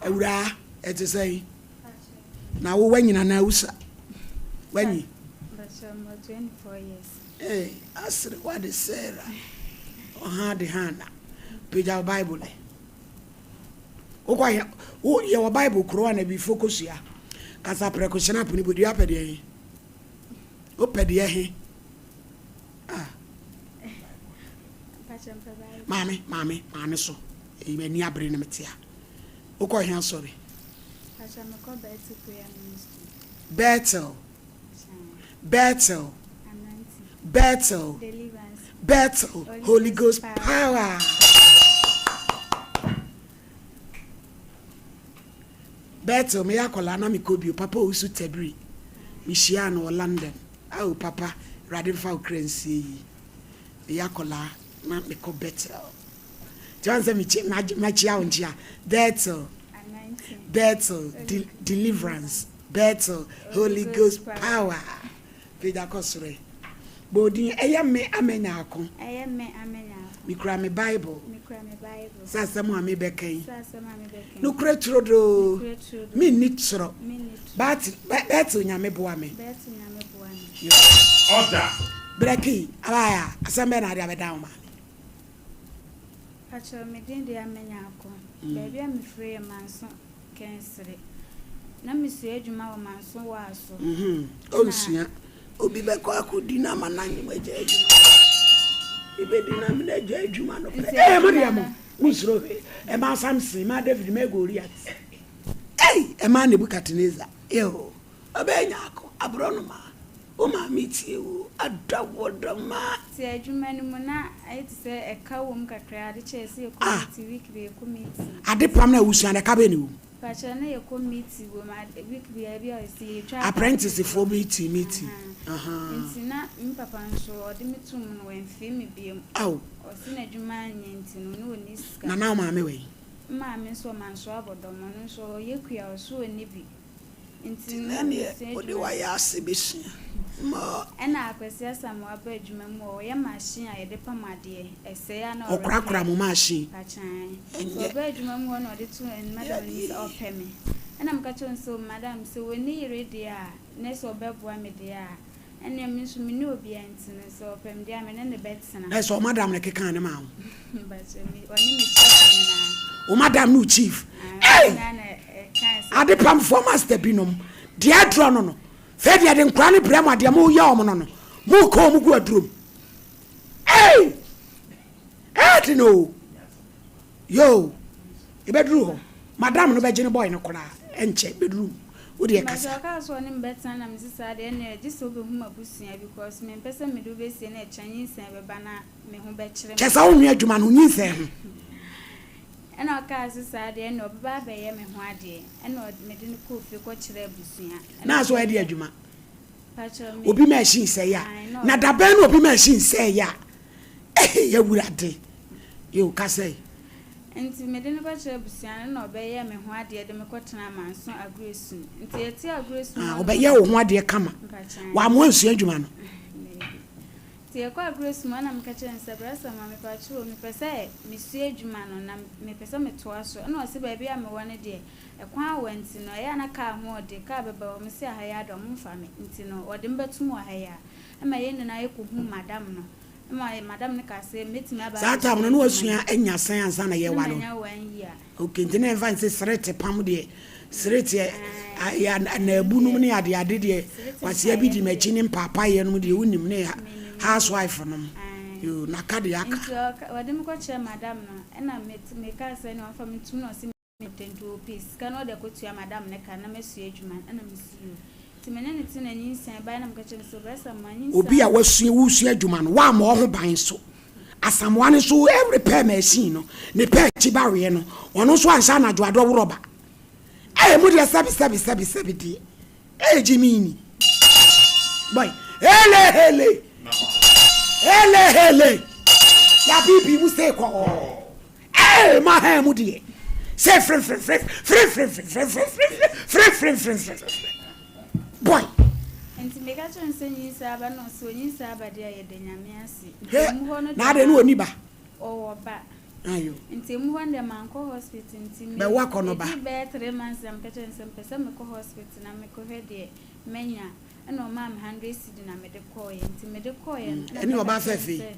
Awuraa, ɛte sɛn? Na wo wanyin anaa wusa? Wanyin? Ee, asere wade Sarah. Ɔha de Hana. Pagya wo Bible ɛ. Wokɔ yɛ wo yɛ wɔ Bible koro a na bi fo kosua. Kasa prɛko hyena pene bodua pɛ deɛ he. Wopɛ deɛ he. Ah. Maame, maame, maame so. Eyi m'ani abere na mete a. Wokɔ he asɔre? Pakyɛ mekɔ Bethel Prayer Ministry. Bethel. Bethel. Bethel. Deliverance. Bethel. Holy Ghost power. Bethel meyɛ akwadaa na mekɔ bio papa owusu tabiri mehyiaa no wɔ London ao papa awurade mfa wo kra nsie yi meyɛ akwadaa na mekɔ Bethel Nti ɔn sɛ mekyi makyia wo nkyia Bethel Bethel de, deliverance Bethel Holy Ghost power Pagya kɔ soro ɛ Bɔ odin ɛyɛ me amenya ako Ɛyɛ me amenya ako Mekura me Bible Mekura me Bible Sɛ asɛm a mebɛka yi Sɛ asɛm a mebɛka yi Nokorɛ turodoo Nokorɛ turodoo Menni torɔ Menni torɔ Bethel Bethel Nyame boa me Bethel Nyame boa me. Order. Brɛki abaya asɛm bɛn na ade abɛdan wo maame? Pakyɛw me din de Amenyako. Baabi a mefiri yɛ Manso Kɛnsere. Na mesua adwuma wɔ Manso Waaso. Onsua. Obi bɛkɔ akɔdi no ama no anyem agya adwuma. Ebɛdi no amena agya adwuma no pɛ. Ee mo deɛ mo, monsuro hwee. Ɛmaa Samson, ɛmaa David, ɛmaa Goliat. Ei, ɛmaa Nebukadnezar. Eo, ɔbɛyɛ nyaako, aborɔnoma. Wo maame tie wo adawɔdɔma. Te adwuma no mu na ayɛ te sɛ ɛka wɔ mu kakra ade kyɛɛ sɛ yɛkɔ Ah. meeting week bi yɛkɔ meeting. Ade pam na wusua no ɛka bɛn na ɛwɔ mu? Pakyɛ na yɛkɔ meeting wɔ mu ade week biara bi a ɔsɛ yɛtwa ataade Apprentice foforɔ. foɔ meeting meeting Ahaa. ahaa. Nti na me papa nso ɔde me too mu no wamfii me biom. Ao. Ɔse n'adwuma anyɛ nti no na ɔnni sika. Na na wo maame wɔ he? Me maame nso ɔmanso abɔdɔm ɔno nso ɔyɛ kua ɔse ɔnni bi. Nti na neɛ wode wayɛ ase bɛsua ma. Ɛna Akwasi Asamoah ba adwuma mu hɔ, ɔyɛ machine a yɛde pam adeɛ, ɛsɛe a na ɔrepɛ. Ɔkorakora mo machine. Pakyan. Ɛnyɛ. Nti ɔba adwuma mu hɔ na ɔde to madam anim sɛ ɔpɛ me. Ɛna meka kyerɛ no sɛ o madam sɛ ɔnni yere deɛ a, na sɛ ɔbɛboa me deɛ a, Ɛnneɛ me nso menni obiara nti no, sɛ ɔpɛ me deɛ a, me ne no bɛtena. Ɛsɛ wo madam na ɛkekaa ne maa wo. Mpakyɛ me, ɔne me chief nyinaa. Wo madam ne wo chief. Ah, Ei! nyinaa na ɛkaa sɛ. Adepamfoɔ master binom, deɛ aduro no no, fei deɛ de nkora no brɛ mo a, deɛ moyɛ wɔn no no, moka wɔn gu aduro mu. Ei! Ɛyɛ den o. Yoo, ebɛduru hɔ, madam no bɛgye ne boy no koraa, ɛnkyɛ, bɛduru mu. Wo deɛ kasa. Mpakyɛ ɔkaa sɛ ɔne me bɛtena na mese saa deɛ ɛneɛ gye sɛ wobɛhu m'abusua because mempɛ sɛ mede wo bɛsie na ɛkyena nyinsɛn bɛba na me ho bɛkyere me. Kyerɛ sɛ wonwe adwuma no, nyinsɛn ho. Ɛna ɔkaa sɛ saa deɛ ɛneɛ ɔbɛba abɛyɛ me ho adeɛ ɛna mede no kɔɔ fie kɔkyerɛɛ abusua. Na sɛ ɔyɛ deɛ adwuma? Obi machine sɛe a, na dabɛn na obi machine sɛe a, Ei Awurade, yo kasa yi. Nti mede no kɔkyerɛ abusua no na ɔbɛyɛɛ me ho adeɛ de me kɔtenaa Manso Aguresun. Nti yɛte Aguresun Ah, hɔ nom. ɔbɛyɛ wo ho adeɛ kama. Mpakyɛw. Wammoa ansua adwuma no. Daabi. Nti yɛkɔ Aguresun hɔ na meka kyerɛɛ no sɛ, Bra Samoa, mepakyɛw o, mepɛ sɛ mesua adwuma no na mepɛ sɛ metoa so. Ɛna ɔse baabi a mewɔ no deɛ, ɛkwan awa nti no, ɛyɛ a na kaa ho ɔde, kaa bɛba hɔ, mese aha yi ara deɛ ɔmomfa me. Nti no, ɔde me bɛtom wɔ ha yi ara. Ɛma yɛn nyinaa yɛkɔhuu madam no. Ɛma madam no kaa sɛ mɛtumi aba Saa abɛsua time no na adwuma wasua no. anya sɛn ansa na Na yɛware wo? manya one year. Okay, nti na ɛmfa nse serete pam deɛ, serete Ae, ayɛ ɛno anaabu nom deɛ, ne ade ade deɛ, serete kwasea bi mpaeɛ di no m'akyi deɛ, ne mpaapaaeɛ nom deɛ wonim ne menim. housewife nom. Ae. Yoo, na ka deɛ aka. Nti ɔka, wɔde me kɔkyerɛɛ madam no, ɛna met, mekaa sɛ ɛneɛ ɔmfa me ntom na ɔse Mepɛ nti ɔpɛ sika na ɔde akɔtua madam no ka na masua adwuma no ɛna mese yoo nti me ne no tena nyinsɛn baeɛ na meka kyerɛ no sɛ ɔbɛsa ma nyinsɛn Obi a wasua wosua adwuma no woammɔ wo ho ban nso Asamoah no nso repair machine no ne pɛ akyi ba weɛ no ɔno nso anhyɛ anadwo adɔ worɔba ɛɛ mo deɛ sɛbi sɛbi sɛbi sɛbi deɛ ɛɛ gyimi ni boy hele hele hele hele ya bibi mu se kɔɔ. Ee, ma hɛn mu deɛ, sɛ frefrefrefrefrefrefrefrefrefrefrefrefrefre. Boy. Nti meka kyerɛ no sɛ nyinsɛn aba na ɔse onyinsɛn aba deɛ a yɛda Nyame ase. Nti Hwɛ, emu hɔ no na deɛ adɛn na ɔnni ba? Ɔwɔ ba. Ayo. Nti emu hɔ no deɛ mankɔ hospital nti me Bɛwo akɔnɔba. ɛdii bɛyɛ 3 months na meka kyerɛɛ no sɛ mepɛ sɛ mekɔ hospital na mekɔhwɛ deɛ manya. Ɛna ɔmaa me 100 cedi na mede kɔɔeɛ. Nti mede kɔɔeɛ no na Ɛne meka ɔbaa kyerɛɛ no fɛfɛ yi. sɛ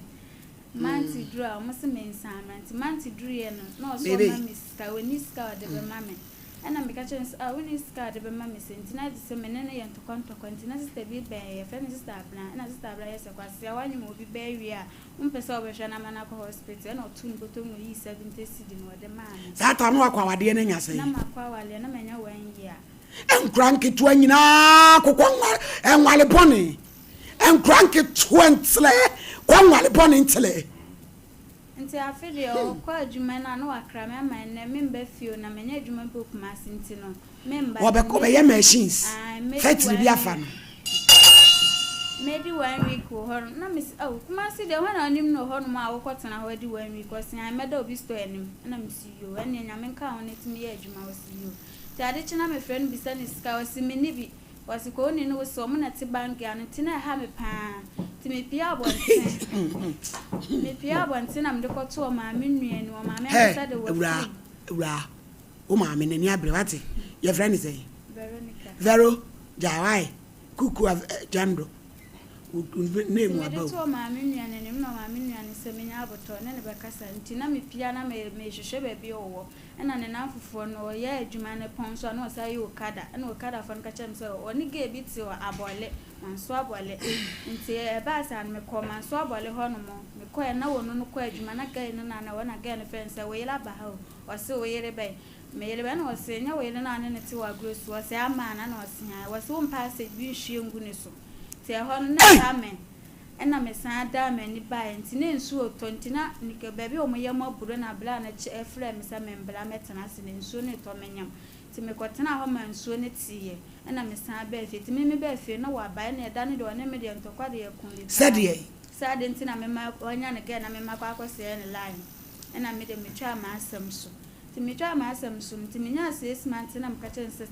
month duru a ɔmo se mensan mmra. Nti month duruiɛ no na ɔse Baby. ɔma me sika, ɔnni sika a ɔde bɛma me. Ɛna meka kyerɛɛ no sɛ ah wonni sika a ɔde bɛma me sɛ nti na agye sɛ me ne no yɛ ntɔkwa ntɔkwa nti na sister bi bɛn yɛ yɛfrɛ no sister Abena. Ɛna sister Abena yɛ sɛ Kwasea woanyem obi ba awie a wompɛ sɛ wobɛhwɛ no ama no akɔ hospital. Ɛna ɔtoo ne bɔtɔ mu na oyii 70 cedi na ɔde maa me. Saa time no wakɔ awadeɛ no anya Na sɛn? makɔ awadeɛ na manya one year. Nkora nketewa nyinaa kokɔ nwale bɔne. Nkora nketewa ntelɛ kɔ nwale bɔne ntelɛ. Nti afe deɛ ɔkɔ adwuma no a na wakra me ama ɛnnɛ memba fie o na manya adwuma bi wɔ Kumasi nti no memba. Wɔbɛkɔ bɛyɛ machines. Ae, mɛdi Factory bi one afa week. no. Mɛdi one week wɔ hɔ no na mesi oh Kumasi deɛ hɔ na ɔnim no wɔ hɔnom a wokɔtena hɔ adi one week. Ɔse ae, mɛda obi store anim. Ɛna mesi yo, ɛneɛ Nyame nka ho na ɛtumi yɛ adwuma. Ɔse yo. Nti ade kye na mefrɛ no bisa ne sika, ɔse menni bi. Ɔse kɔ woni ne wo sɛ ɔmo na te bank ano nti na ɛha me paa. Nti mepie abɔnten. Mepie abɔnten na mede kɔto ɔmaame nua anim. Ɔmaame Hɛ, ankasa de awuraa, wafiri. Awuraa, wo maame n'ani abere wate. Yɛfrɛ ne sɛn? Veronica. Vero, gyae wae. Kuku jando. Nti Name mede aba to o. ɔmaame nua no anim na ɔmaame nua no sɛ menya abotɔ ne ne bɛkasa. Nti na mepie a na mehwehwɛ baabi a ɔwɔ. Ɛna ne namfofoɔ no ɔyɛ adwuma no pɔn so a na ɔsan yɛ okada. Ɛna okadafoɔ no ka kyerɛ me sɛ ɔne girl bi te wɔ Abɔle, Manso Abɔle. Nti ɛbaa saa no mekɔɔ Manso Abɔle hɔnom. Mekɔɛ na wɔno no kɔ adwuma na girl no na na ɛwɔ na girl no frɛ no sɛ wo yere aba ha o. Ɔse wo yere bɛn? Me yere bɛn? Ɛna ɔse nyɛ wo yere no a ne ne te wɔ agorɔ su. Ɔse ama ana? Na ɔse ae. Wɔse wompɛ asɛ bi nhwie ngu ne so. Nti ɛhɔ no na ɛha me. Ɛna mesan daa m'ani baeɛ. Nti na nsuo retɔ nti na baabi a wɔyɛ mo aburo na bra no frɛɛ me sɛ membra mmɛtena ase na nsuo no retɔ menyam. Nti mekɔtenaa hɔ ma nsuo no teeɛ. Ɛna mesan baa fie. Nti me mebaa fie na waba. Ɛna ɛda no deɛ ɔne me deɛ ntɔkwa deɛ yɛko bi paa. Sɛdeɛ? Sɛ ade nti na mema wanya ne girl na mema kɔ akɔsɛe ne line. Ɛna me deɛ metwaa m'asɛm so. Nti metwaa m'asɛm so no nti menyaa 6 months na meka kyerɛɛ no sɛ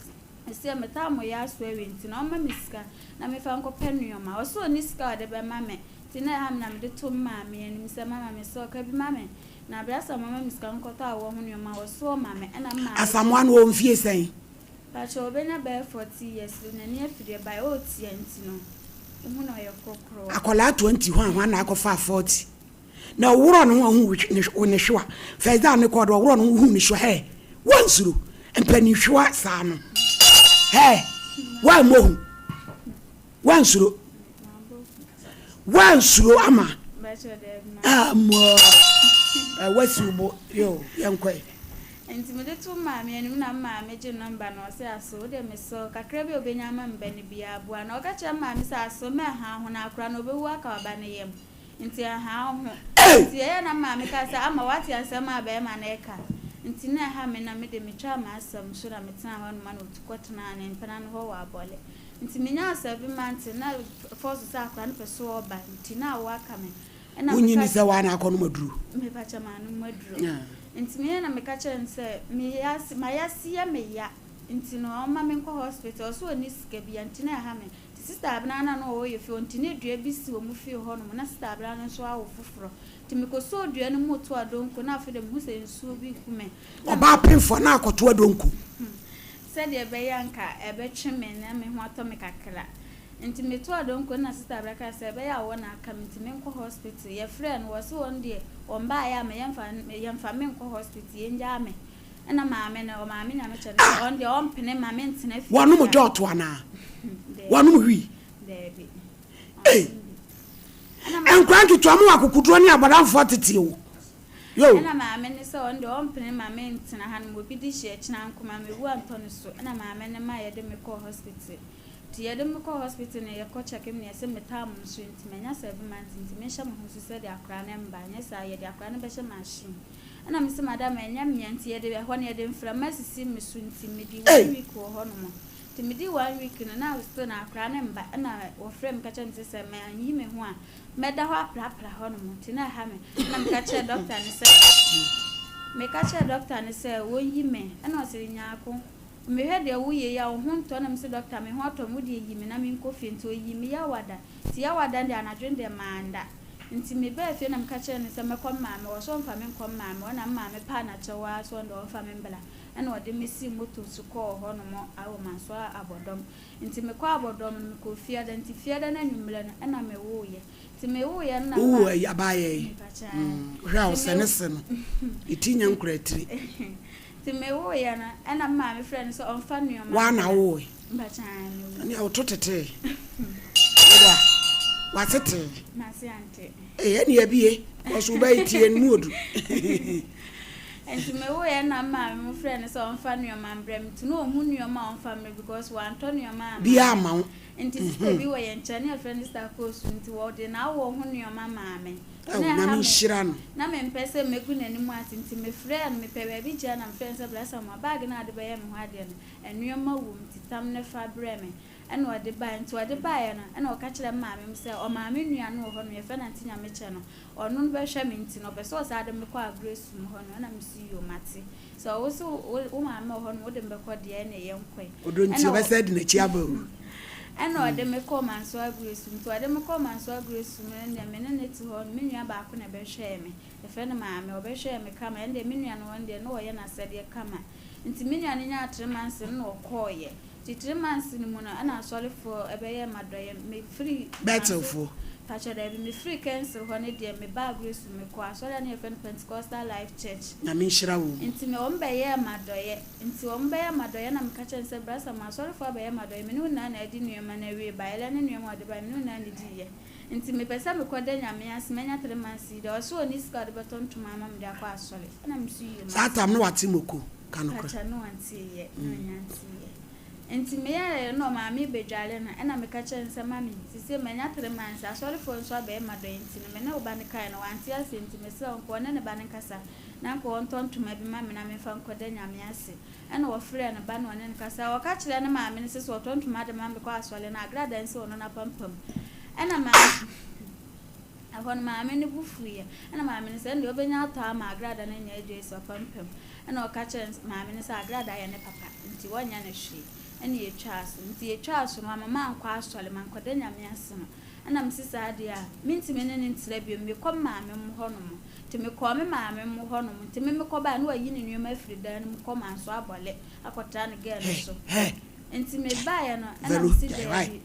ɛsɛ metaa mo yɛ aso awie nti na ɔmma me sika na mefa nkɔpɛ nneɛma. Ɔse ɔnni sika a ɔde bɛma me. Nti na ɛha me na mede to me maame anim sɛ mama me sɛ ɔka bi ma me. Na berɛ sɛ ɔmama me sika nkɔtɔ awɔ ho nneɛma ɔse ɔma me. Ɛna me maame Asamoah no wɔ mfie sɛn? Pakyɛ ɔbɛnya bɛyɛ 40 years n'ani afiri ɛbaeɛ ɔretia nti no wohu na ɔyɛ korokorowa. Akwadaa 20 hɔ a hɔ na akɔfa 40. Na ɔworɔ ne ho ahu ne hwewa. First day ne kɔɔ do ɔworɔ ne ho hu ne hwewa. Hɛ, wansuro. Mpanin hwewa saa no. Hɛ, wammɔ hu. Wansuro. Wansuro ama. Bɛkyɛ dɛ ma. Amoa. Wasi wo bo. Yo, yɛnkɔe. Nti mede to maame anim na maame gye number na ɔsɛ aso wode mesɛ kakra bi a obɛnya ama me ba no biara boa na ɔka kyerɛ maame sɛ aso mɛha ho na akora na ɔbɛwu aka ɔba no yam nti ɛha wo ho. Hey! Nti ɛyɛ na maame ka sɛ ama wate asɛm a bɛrima no ɛka nti na ɛha me na mede metwaa m'asɛm so na metena hɔ noma na ɔtu kɔtenaa ne mpena no hɔ wɔ Abɔle. Nti menyaa 7 months na fɔso sɛ akora no pɛ so ɔba nti na awo aka me. Ɛna Wonyini meka sɛ waa na akɔnom aduro. Mepakyɛ maanom aduro. Yeah. Nti meyɛ na meka kyerɛ no sɛ meyɛ mayase yɛ me ya nti no ɔma me nkɔ hospital. Ɔso ɔnni sika bia nti na ɛha me. Nti sister Abena no a na ɔwɔ yɛ fie nti ne dua bi si wɔn fie hɔnom na sister Abena no nso awo foforɔ. Nti mekɔsɔɔ dua no mu to adonko na afei de mehu sɛ nsuo bi gu me. Na Ɔbaa pemfoɔ na akɔto adonko. Sɛdeɛ ɛbɛyɛ anka ɛbɛtwe me na me ho atɔ me kakra. Nti meto adonko na sister Abena kaa sɛ ɛbɛyɛ a wɔn na aka me nti menkɔ hospital. Yɛfrɛɛ no wɔse wɔn deɛ wɔn baeɛ a me yɛmfa me nkɔ hospital yɛngyaa me. Ɛna maame no ɔmaame Nyame kyɛ no sɛ ɔno deɛ ɔmpene ma mentena fie Wɔnom da. jɔɔto anaa? Daabi. Wɔnom wii? Daabi. Ei! Ɛna maame Nkora nketewa mo wɔ akokoduro ne abɔdamfoɔ tete o. Yo! Ɛna maame ne sɛ ɔno deɛ ɔmpene ma mentena ha no ma obi de hyɛ kyena nkoma mewu antɔ no so. Ɛna maame ne ma yɛde me kɔɔ hospital. Nti yɛde me kɔɔ hospital na yɛkɔ check me na yɛsɛ metaa mo nso nti manya 7 months nti menhyɛ me ho so sɛdeɛ akwaraa no mba nyɛ saa yɛde akwaraa no bɛhyɛ machine. Ɛna mese madam ɛnyɛ mmea nti yɛde ɛhɔ no yɛde mframa sisi me so nti medi one Ei! week wɔ hɔnom. Nti medi one week no na still na akwaraa no mba ɛna wɔfrɛ me ka kyerɛ me sɛ sɛ manyi me ho a mɛda hɔ aprapra hɔnom nti na ɛha me. Ɛna meka kyerɛ doctor no sɛ meka kyerɛ doctor no sɛ wɔnyi me ɛna ɔsɛ nyaako mehwɛ deɛ woyɛ yi a wo ho ntɔ na mese doctor me ho atɔ me wodeɛ yi me na menkɔ fie nti ɔyi me Yawada. Nti Yawada deɛ anadwo no deɛ manda. Nti mebaa fie na meka kyerɛɛ no sɛ mɛkɔ me maame hɔ, sɛ ɔmfa me nkɔ me maame hɔ, ɛna me maame paa no akyɛw ara sɛ ɔno deɛ ɔmfa me mbra. Ɛna ɔde me sii moto so kɔɔ hɔnom wɔ Mansoa Abɔdɔm. Nti mekɔɔ Abɔdɔm no, mekɔɔ Fiada, nti Fiada no anwummerɛ no ɛna mewooeɛ. Nti mewooeɛ no na me Wowoo maame. ayi abaayewa yi? Mepakyɛ ae. Wohwɛ a Nti ɔsɛ me. ne se no, ne ti nyɛ nkoratiri. Nti mewooeɛ no ɛna me maame frɛɛ no sɛ ɔmfa nnoɔma Woa na mbra. wowooe? Mepakyɛ ae, mewooe. Ɛnneɛ woto tetee. Woboa? W'asetee? M'ase ante. Ee, ɛnneɛ abie, because wo ba yi tie no mu odu. Nti mewooeɛ na me maame mo frɛɛ no sɛ ɔmfa nnoɔma mbrɛ me, nti na ɔnhu nnoɔma a ɔmfa mbrɛ because wantɔ nnoɔma amma Biaa me. amma wo. Nti sister bi wɔ yɛn nkyɛn na yɛfrɛ no sister Kosu nti wɔde n'awoɔ ho nnoɔma maa me. Nti Ao, na ɛha Nyame me, nhyira no. na mempɛ sɛ mɛgu n'anim ase nti mefrɛɛ no, mepɛɛ baabi gyina na mefrɛɛ no sɛ bra Samoa, bag no a wode bɛyɛ me ho adeɛ no, nnoɔma wom nti tam no fa brɛ me. Ɛna ɔde baeɛ. Nti ɔde baeɛ no, ɛna ɔka kyerɛɛ me maame mo sɛ ɔmaame nua no wɔ hɔ nom, yɛfrɛ no Auntie Nyamekyɛ no, ɔno no bɛhwɛ me nti no ɔpɛ sɛ ɔsan de me kɔ Agorɛsum hɔ nom. Ɛna me se yoo mate. Sɛ wo se wo maame wɔ hɔ nom wode me bɛkɔ deɛ ɛneɛ yɛnkɔe. Ɔdɔ nti Ɛna ɔ ɔbɛsan adi n'akyi aba o. Ɛna ɔde me kɔɔ Mansoa Agorɛsum. Nti ɔde me kɔɔ Mansoa Agorɛsum no deɛ me ne no te hɔ no, me nua baako na ɛbɛhwɛɛ me. Yɛfrɛ no maame, ɔbɛhwɛɛ me kama. Ɛndeɛ me nua no ɔno deɛ na ɔyɛ n'asɛdeɛ kama. Nti me nua no nyaa three months no na ɔkɔeɛ. Nti three months no mu no ɛna asɔrefoɔ ɛbɛyɛɛ m'adɔeɛ. Me firi Manso, Bethelfoɔ. pakyɛ daabi, me firi Kɛnsere hɔ no deɛ me baa Grace mu, me kɔɔ asɔre a na yɛfrɛ no Pentecostal Life Church. Nyame nhyira wo. Nti me wɔn bɛyɛɛ m'adɔeɛ. Nti wɔn bɛyɛɛ m'adɔeɛ na meka kyerɛɛ no sɛ, Brasa, mo asɔrefoɔ abɛyɛ m'adɔeɛ, me ne wo nyinaa na adi nnoɔma no awie, bayerɛ ne nnoɔma a wɔde baeɛ, me ne wo nyinaa na ɛdiiɛ. Nti mepɛ sɛ mekɔ da Nyame ase manya three months yi deɛ ɔse ɔnni sika a ɔde bɛtɔ ntoma ama me de akɔ asɔre ɛna me so yie Saa mate. tam no wate moko ka nokorɛ. Pakyɛ no ɔnteeyɛ na ɔnya nteeyɛ nti meyɛɛ na ɔmaame bɛdware no ɛna meka kyerɛɛ no sɛ mummy sisei manya three months asɔrefoɔ nso abɛyɛ madɔe nti no me ne wo ba no kaeɛ no wante aseɛ nti mesrɛ wo nka ɔne ne ba no nkasa na nka ɔntɔ ntoma bi ma me na memfa nkɔda Nyame ase Ɛnna ɔfrɛɛ ne ba na ɔne no kasae. Ɔka kyerɛɛ ne maame no sɛ, sɛ ɔtɔ ntoma de ma me kɔ asɔre no a, agradaa nsi ɔno n'apampam. Ɛnna maame, ɛhɔ no maame no bo fuiɛ. Ɛnna maame no sɛ, ɛnna ɔbɛnya atɔ ama agradaa no anya adwa asi ɔpampam. Ɛnna ɔka kyerɛɛ maame no sɛ agradaa yɛ ne papa, nti wɔnyɛ no hwee. Ɛnna yɛtwaa so. Nti yɛtwaa so no, wamma mankɔ asɔre, mankɔda Nyame ase no. Ɛnna mese saa deɛ a, mentumi ne no ntra bio, mekɔ me maame mo hɔnom. Nti mekɔɔ me maame mo hɔ nom, nti me mekɔ baeɛ na wayi ne nnoɔma afiri dan no mu kɔ Manso Abɔle akɔtra ne girl no so. Nti me baeɛ no ɛna Vero, mese gyae wai. daabi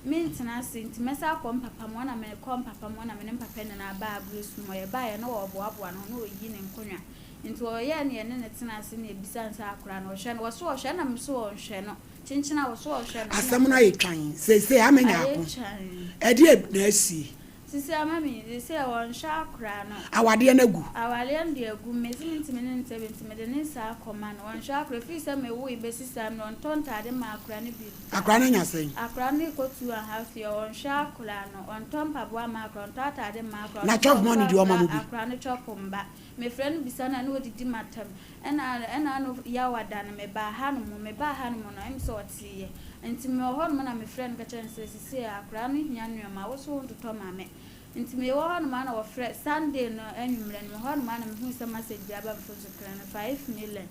mentena ase nti mɛsan akɔ me papa mo hɔ na mekɔɔ me papa mo hɔ na me ne me papa nyinaa baa Aguresu mu hɔ. Yɛbaeɛ na ɔɔboaboa ne ho na ɔɔyiyi ne nkonwa. Nti ɔyɛɛ na yɛne no tenaa ase na yɛbisaa no sɛ akwadaa no ɔhwɛ no? Ɔse ɔhwɛ ɛna mese ɔnhwɛ no. Kyenkyen a ɔse ɔhwɛ no ɛna Asɛm no ayɛ twann seesei amenya ayɛ ako. twann. Ɛdeɛn na asie? Sisi ama me sesei wɔnhwɛ akora no. Awadeɛ no agu. Awadeɛ no deɛ agu mese mentumi ne no ntɛ bio nti mede ne nsa akɔma no wɔnhwɛ akora ɛfiri sɛ mewoe bɛsi saa mmerɛ ɔntɔ ntaade mma akora no bi da. Akora no anya sɛn? Akora no rekɔ 2½ year ɔnhwɛ akora no ɔntɔ mpaboa mma akora ɔntɔ ataade mma akora Na ɔno chop nso money ɔmfa deɛ ɔma akora mo bi? akora no chop mba mefrɛ no bisa no a na ɔdidi matam Ɛna ɛna ano Yawa da no mebaa ha nom, mebaa ha nom no ɛm sɛ ɔteeɛ. Nti mewɔ hɔ nom na mefrɛɛ no ka kyerɛɛ no sɛ sesei akwadaa no hia nnoɔma, wo so wontotɔ ma me. Nti mewɔ hɔ nom a na wɔfrɛ, Sunday no anwummerɛ no mewɔ hɔ nom a na mehuu sɛ message bi aba me phone so kra no 5 million.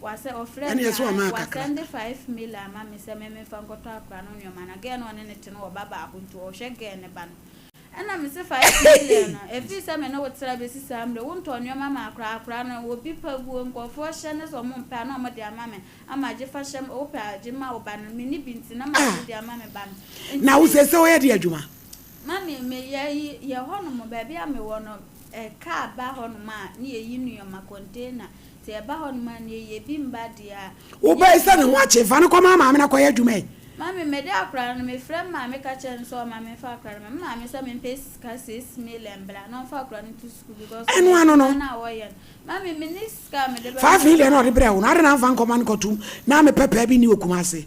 Wasɛ ɔfrɛɛ Ɛne me ɛsɛ a ɔmaa kakra. wasɛnde 5 million ama me sɛ me memfa nkɔtɔ akwadaa no nnoɔma na girl no a ɔne no te no wɔ ba baako nti ɔhwɛ girl no ba no. Ɛna mese 5 million no, ɛfiri sɛ me ne wo tra bɛsi saa mmerɛ yi, wontɔɔ nnoɔma maa akwadaa, akwadaa no, obi pɛ guo, nkurɔfoɔ hyɛ ne sɛ ɔmo mpɛ a na ɔmo de ama me, ama gye fa hyɛ, wopɛ a gye ma wo ba no, menni bi nti na magye de ama me ba no. Nti Na wo me. seesei woyɛ deɛ adwuma? Mummy, meyɛ yi, yɛ hɔ nom, baabi a mewɔ no, ɛ, car ba hɔ nom a, ne yɛyi nnoɔma, container, nti ɛba hɔ nom a, ne yɛyi, ebi mba deɛ a, Wo ba yi sɛ ne ho akye, fa no kɔma maame na kɔyɛ adwuma yi. Mummy, mede akora no, mefrɛ me maame ka kyerɛ no sɛ ɔma me mfa akora no ma. Me maame sɛ mempɛ sika 6 million bra na ɔmfa akora no nto sukuu because Ɛno ano no. adwuma no a wɔyɛ no. Mummy, menni sika a mede bɛma 5 million na akora ɔde brɛ wo no, adɛn na amfa nkɔma no kɔtom na mepɛ paa bi nni wɔ Kumasi?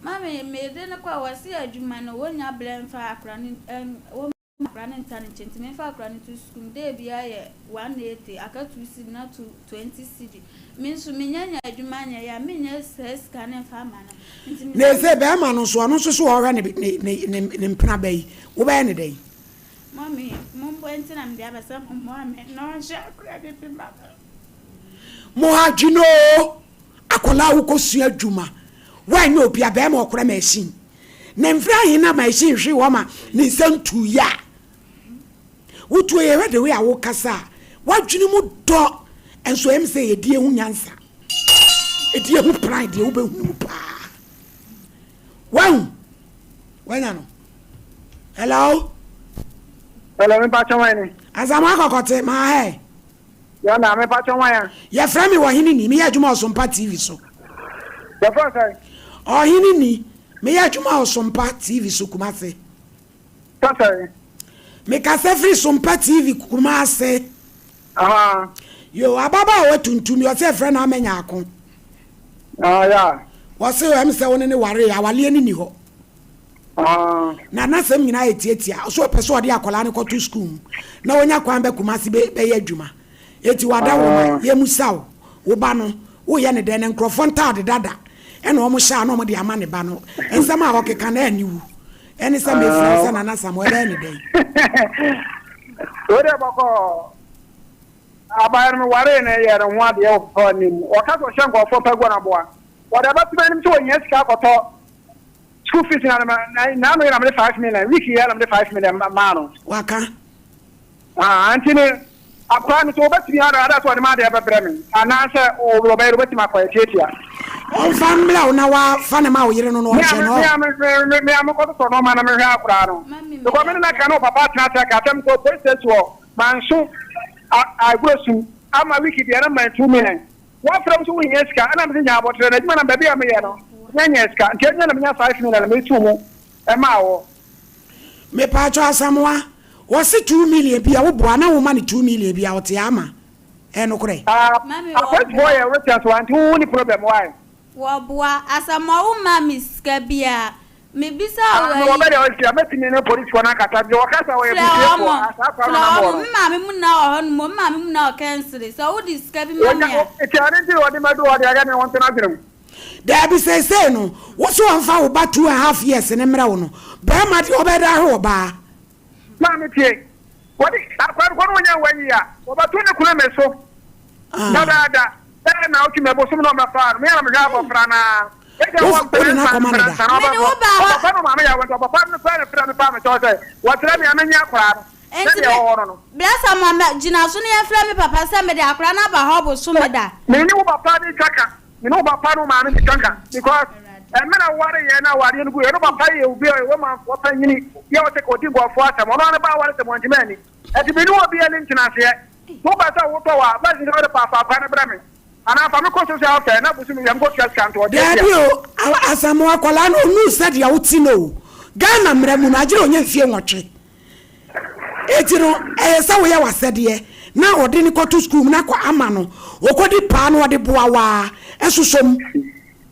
Mummy, mede no kɔ a, wɔse adwuma no, wɔnnya berɛ mfa akora no, ɛn, wɔmma akora no nta ne nkyɛn nti memfa akora no nto sukuu mu. Day biara yɛ 180, aka 2 cedi na two 20 cedi. Me nso menya nya adwuma nyɛ yɛ a, mennya saa sika no mfa ama no. Nti Na mesɛ ɛsɛ bɛrima no nso, ɔno nso so ɔhwɛ ne ne ne ne ne mpena ba yi, wobɛyɛ ne dɛn? Mummy, momboa nti na mede aba sɛ mommoa me na ɔnhwɛ akora no bi ma me. Mo adwene oo, akwadaa a wokɔsua adwuma, woanyɛ obi a bɛrima ɔkora machine. Na mfiri ahe na machine hwe hɔ ma ne nsa ntu yɛ a? Wotuo yɛhwɛ the way a wokasa a, w'adwene mu dɔ nso ɛyɛ me sɛ yɛdi ehu nyansa. Ɛdi ehu pran deɛ wobɛhunu mu paa. Wahu? Wanya no? Hello? Hello, me pacho wan ni? Asamoah Kɔkɔte, maa hɛ. Yɔnda, me pacho wan ya? Yɛfrɛ me Ɔhene Ni, meyɛ adwuma Ɔsompa TV so. Yɛfrɛ sɛn? Ɔhene Ni, meyɛ adwuma Ɔsompa TV so Kumase. Sɛ sɛn? Mekasa firi Sompa TV Kumase. Ahaa. Yo, ababaawa tuntum yi, ɔsɛ yɛfrɛ no Ama Nyarko. Ah, yeah. Wɔse ɛm sɛ wo ne no waree, awaleɛ no nni hɔ. Ah. Na n'asɛm nyinaa yɛ tiatia. Ɔsɛ ɔpɛ sɛ ɔde akwadaa no kɔto sukuu mu na ɔnya kwan bɛ Kumasi bɛ bɛyɛ adwuma. Eti wadaworoma, Ah. yɛmusa wo, wo ba no, woyɛ no dɛn? Na nkurɔfoɔ ntaade dada ɛna wɔn hyɛ a na wɔn de ama ne ba no. Nsɛm a ɔkeka no aniwu. Ɛne sɛ mefrɛ wo sɛ Nana Samoa, ɛbɛyɛ ne dɛn? Wei deɛ bɔkɔɔ. Abayewa no mewaree no yɛɛ ne ho adeɛ wɔ papa anim. Ɔka sɛ ɔhyɛ nkurɔfoɔ pɛ gu no aboa. Wɔde abɛto m'anim sɛ ɔhia sika akɔtɔ school fees na n'ano yɛ na mede 5 million week yɛ na mede 5 million maa no. Waka. Ah, nti ne akwaraa no sɛ wɔbɛtumi ada ada sɛ ɔde ma adeɛ bɛbrɛ me anaasɛ ɔbɛyɛ no wɔbɛtumi akɔ atiatia. Ɔmfa mmrɛ wo na wafa ne ma wo yere no na ɔnhwɛ no. Me a mekɔtotɔ nɔɔma na mehwɛ akwaraa no. Because me ne na ka ne papa atena ase aka asɛm kɔ police station hɔ manso agorɔ sum ama week deɛ na man 2 million. Wɔafrɛ m so wohia sika ɛna mese nya abɔtrɛ na adwuma na baabi a meyɛ no nyanya sika nti adwuma na menya 5 million na metu mu ɛmaa wɔ. Mepatwɔ Asamoah, wɔse 2 million bi a woboa na woma no 2 million bi a ɔte ama. Ɛnokorɛ? Mami, Apolisifoɔ yɛ written so anti wo ni problem why? Wɔboa. Asamoah, wo ma me sika bi a mebisa Ah, wo me ayi. wɔbɛ deɛ ɔsi a mɛtumi ne polisifoɔ no akasa deɛ wɔkasa wɔyɛ Frɛ busiefoɔ ɔmo. asaa kwa no Frɛ nam wɔ ɔmo. no. Me maame mu na wɔ hɔ nom. Me maame mu na wɔ kɛnsere. Sɛ wode sika bi ma me a. Nti ɔne nti wɔde mɛdu hɔ deɛ ɛgɛ ne wɔn tena adwene mu. Daabi seesei no, wo so ɔmfa wo ba 2½ years ne mmerɛ wo no, bɛrima deɛ ɔbɛda ahwe ɔbaa. Maame tie, wɔde akwa no kɔ no wɔnya wɔayi a wɔbɛto ne kunu me so dadaada bɛyɛ na ɔtwi mɛ bosom na ɔmɛfa no meyɛ na mehwɛ abɔfra naa ɛgya wɔ Wode no akɔma ne da. mpɛnsa na Mede wo ba hɔ. ɔpapa no maame yɛ wɔnti ɔpapa no fɛ no frɛ me paa me kyɛw sɛ wɔkyerɛ me a menyɛ akwaraa no Enti sɛdeɛ me ɛwɔ hɔ no no Blessa ma me gyina so na yɛmfrɛ me papa sɛ mede akwaraa no aba hɔ bosome da. Me ne wo papa de twa ka me ne wo papa no maame de twa ka because ɛmɛ ware yɛ na awareɛ no gu yɛ no papa yɛ obi a ɛwɔ manfoɔ panyini yɛ ɔsɛ ka ɔdi nkɔfoɔ asɛm ɔno ano ba aware sɛ mɔntimi ani ɛti me ne obi ani ntena aseɛ wopɛ sɛ wotɔ wɔ a bɛsi sɛ wode paafa akwa no brɛ me anaa fa me kɔ social welfare na bosom yɛm kɔtua sika nto ɔde Daabi o, Asamoah akwadaa no ɔnuu sɛdeɛ wote no o. Ghana mmara mu no, agyere ɔnyɛ mfie 8. Eti no, ɛyɛ sɛ woyɛ w'asɛdeɛ na ɔde ne kɔto sukuu mu na kɔ ama no ɔkɔdi paa na ɔde boa waa ɛsosɔ mu.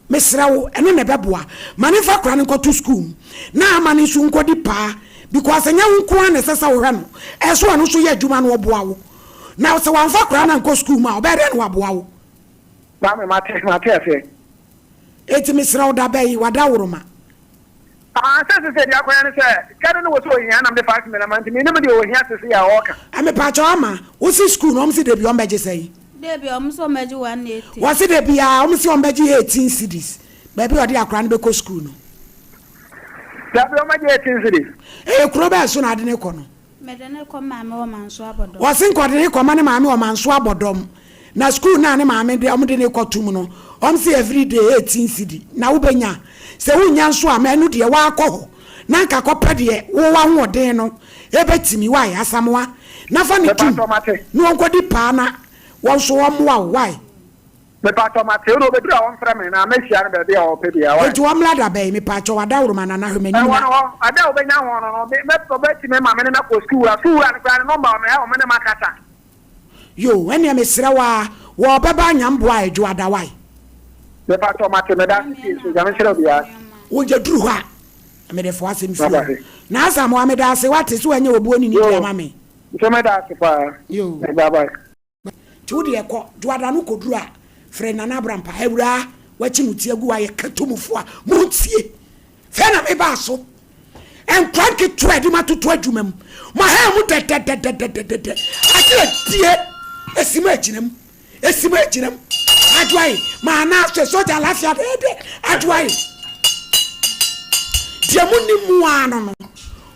Mesrɛ wo, ɛno na ɛbɛboa. Ma ne mfa akwadaa no nkɔto sukuu mu na ama no nso nkɔdi paa because ɛnyɛ wo nko ara na ɛsɛ sɛ wohwɛ no. Ɛyɛ sɛ ɔno nso yɛ adwuma na ɔboa wo. Na sɛ wamfa akwadaa no ankɔ sukuu mu a, ɔbɛyɛ dɛn na waboa wo? Maame mate mate aseɛ. Eti mesrɛ wo da bɛyi wadaworoma. Ah, sɛ sɛ sɛ deɛ akɔyɛ no sɛ sika no ne wɔ sɛ ohia nam de 5 million ma nti menim deɛ ohia sese a ɔɔka. Mepaakyɛw ama wosi sukuu no ɔmo si debi ɔmo bɛgye sɛn? Debi ɔmo sɛ ɔmo bɛgye 180. Wɔsi debi a ɔmo si ɔmo bɛgye 18 cedis baabi a ɔde akora no bɛkɔ sukuu no. Dabi ɔmo agye 18 cedis. Ɛyɛ kuro bɛɛ so na ade ne kɔ no? Mede ne kɔ maame wɔ Manso Abɔdɔm. Wɔsi nkɔde ne kɔma ne maame wɔ Manso Abɔdɔm na sukuu naa ne maame de ɔmo de ne kɔ tum no ɔmo si everyday 18 cedi na wobɛnya sɛ wonya nso a mɛnu deɛ waakɔ hɔ na nka kɔpɛ deɛ wo ahoɔden no ebɛtumi wae Asamoah na fa ne tum Mepatɔ mate. na wɔnkɔdi paa na wɔn nso wɔmmoa wo wae. Mepatɔ mate wode obɛduru a wɔmfrɛ me na mɛhyia no baabi a ɔpɛ bia wae. Enti wɔmmra da bɛn mepatɔ adaworoma nana hwɛ m'anim Ɛwɔ na. no hɔ ada a wobɛnya ho no no ɔbɛtumi ma me ne no akɔ sukuu wura sukuu wura no koraa ne nɔmba wɔ me ha ɔmo ne makasa. Yo, ɛnneɛ mesrɛ wo ara wɔbɛba anyamboa a ɛdwo ada wae. Mepatɔ mate meda ase pii so Nyame nhyira obiara. Wogya duru hɔ a mede fo asɛm fie Maba hɔ. se. Na Asamoah meda ase wate sɛ wanya obuo ne nidi Yo, ama me. nso meda ase paa. Yo. Bye bye. Nti wo deɛ kɔ, dwoada no kɔduru a frɛ Nana Abrampa, awuraa wakyi mo ti agu hɔ ayɛ katomufo a montie. Fei na mebaa so. Nkwa nketewa a ɛde mo atoto adwuma mu. Mo ahaa mu dɛdɛdɛdɛdɛdɛ. Ade adie esi mo agyina mu. Esi mo agyina mu. Adwoae, maa na ahwɛ sogya lafia dɛdɛ. Adwoae. Deɛ mo nim mu ara no no,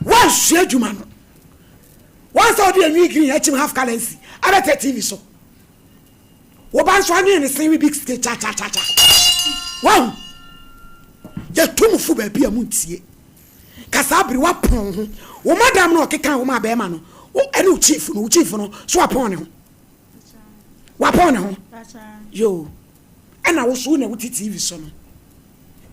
woansua adwuma no. Wɔn sɛ ɔde anwi green akyim half currency abɛtɛ TV so. Wo ba nso anwene ne sen we big stick cha cha cha cha. Wahu? Yɛtu mo fo baabi a montie. Ka saa bere wapɔn ho. Wo madam no ɔkeka wo ma bɛrima no, wo ɛne wo chief no, wo chief no so wapɔn ne ho. Wapɔn ne ho. Yoo. Ɛna wo so wo na wote TV so no.